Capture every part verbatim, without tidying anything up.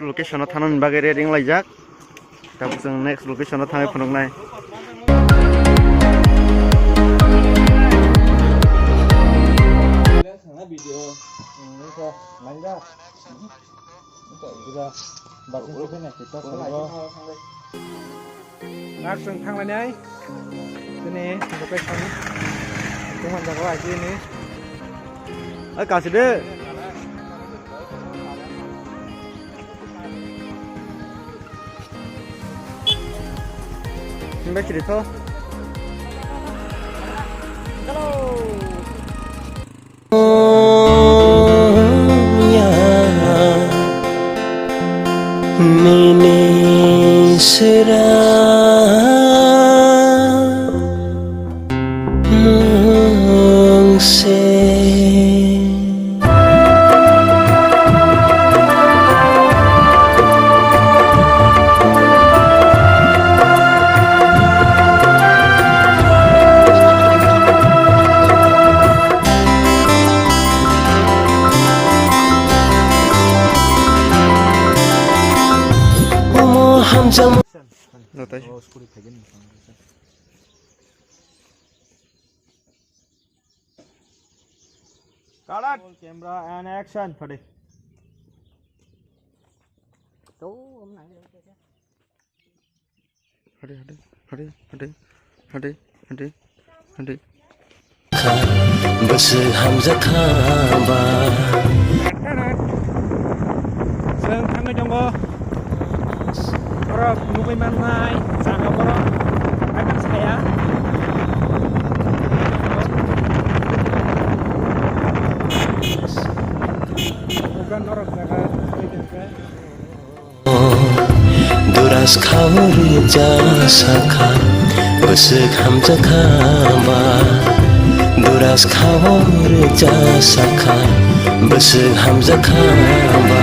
Location o thanani bagwi ready wnglaijak. Tabuk chwng next location o thangwi phunuknai. Video. Nak chwng thanglainai. Chini location. Tungman jago aji ni. Ai kasi de. Sini bai chiri tho. Hello. Nini sera mungse. Omo hamjam. Natai. Cut. Roll camera and action. Hade. Hade, hade, hade, hade, hade, hade, hade. Bwswk hamjakha ba. Chwng thangwi tongo. Borok nugwi mannai jaga borok akan saya. Bukan norok jaga. Duras khao rwja sakha, bwswk hamjakha ba. Duras khao rwja sakha, bwswk hamjakha ba.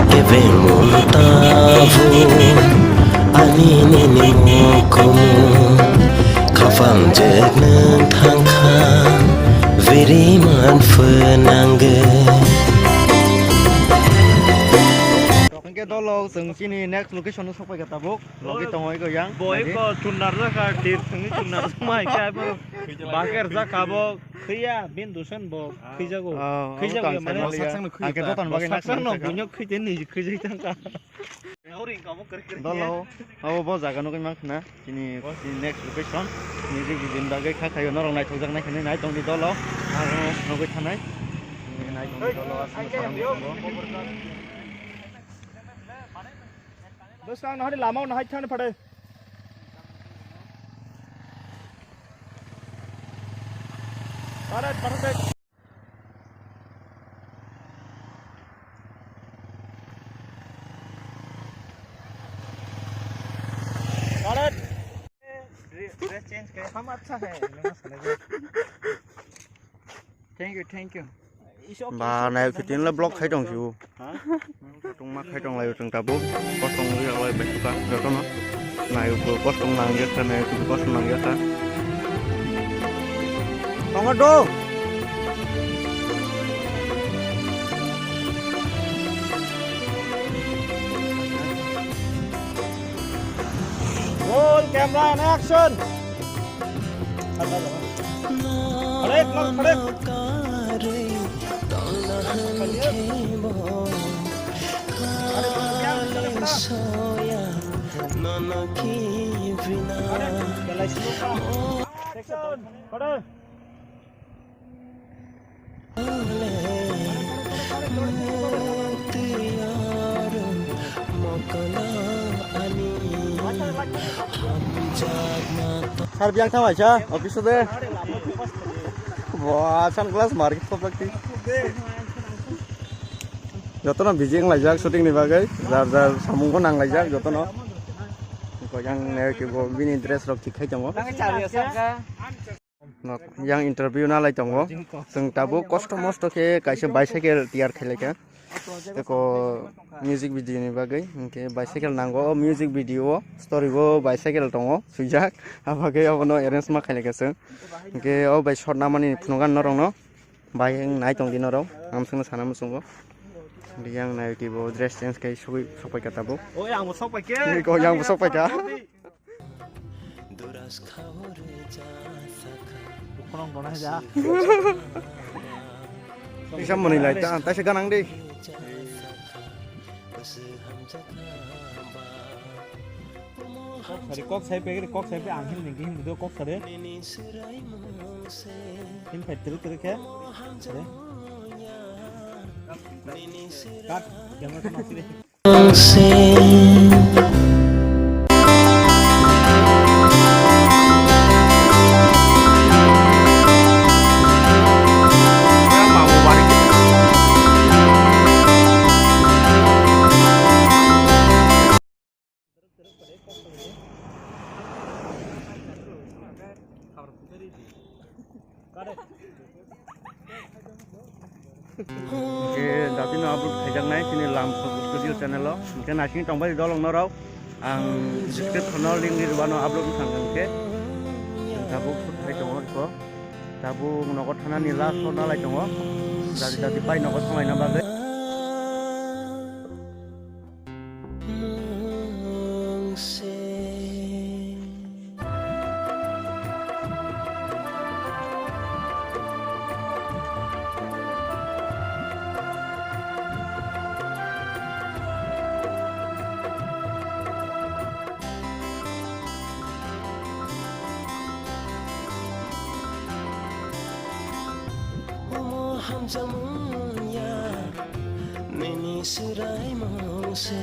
Kebengmung tabuk ani nini mukumu, khapang jek nwng thangkha, viri man phwnangwi. Hwnkhe dolo chwng chini next location o sokphaikha tabuk. Logi tongo eko yang. Bo eko chundar jakha, tir thwngwi chundar jakma hai khe abo baker jakha bo khwiya, bin dusen bo khwijago. Oh, khwijago abo mane. Ang khe jotono bagwi saksa no buino khwite ni khwijai thangkha. Dolo, abo bo jaga nugwi mankha na, chini, chini next location. Music video ni bagwi kha khaio norok naithokjaknai khe nai tongdi dolo. Aro nugwi thanai. Nai tongdi dolo, aswk salam tongo. Bwskang no hari lama no hai thani phade. Pare, pare. Pare. Dress change kare, hum acha hai. Thank you, thank you. Ba, nayo khitin le block khai tong siu. Tongma khai tong layo chwng tabuk. Kosong yak lai bai suka jotono. Nayo bo kosong nang yak kha, nayo bo kosong nang yak kha. Tongo do. Roll camera and action. Khade, khade. Action. Khade. Sir, biyang thang waisa, office o de. Bo, sunglass market khop lakti. Jotono busy wnglaijak shooting ni bagwi, jar jar samung bo nanglaijak jotono. Koi ang ne ke bo bini dress rok thik khai tongo. Nok yang interview nalai tongo. Chwng tabuk kosto mosto khe kaisa bicycle tiyar khailai kha. Eko music video ni bagwi, hwnkhe bicycle nango. O music video o story o bicycle tongo swijak. Abagwi abono arrange ma khailai kha chwng. Hwnkhe o bai shot namani phunukgo norokno. Bai wng nai tong di norok. Ang chwngno sana muchungo. Yang nai twi bo dress change khai sogwi sokpai kha tabuk. O yang bo sokpai khe. Ko yang bo sokpai kha. Khorang dona ja. Isa mani lai ta, ta se ganang di. Kok sari, kok sai pe, kok sai pe, ang hin ning hin do kok sari. Hin pai trik trik ya. Sari. Kat, jangan kena sini. Hwnkhe datino upload khaijaknai chini Lam Studio channel o. Hwnkhe naising tongbai dolong norok. Ang description o link ri rwano upload wngkha hwnkhe. Tabuk shoot khai tongo iko. Tabuk nogo thanani last o nalai tongo. Dati dati pai nogo thanglaina bagwi. Omo hamjakmung ya, nini swraimung se.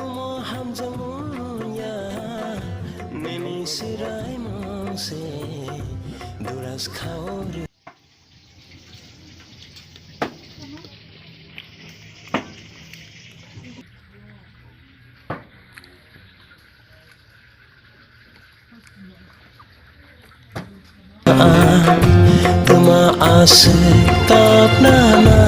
Omo hamjakmung ya, nini swraimung se. Duras khao re. Tuma aswk tapnana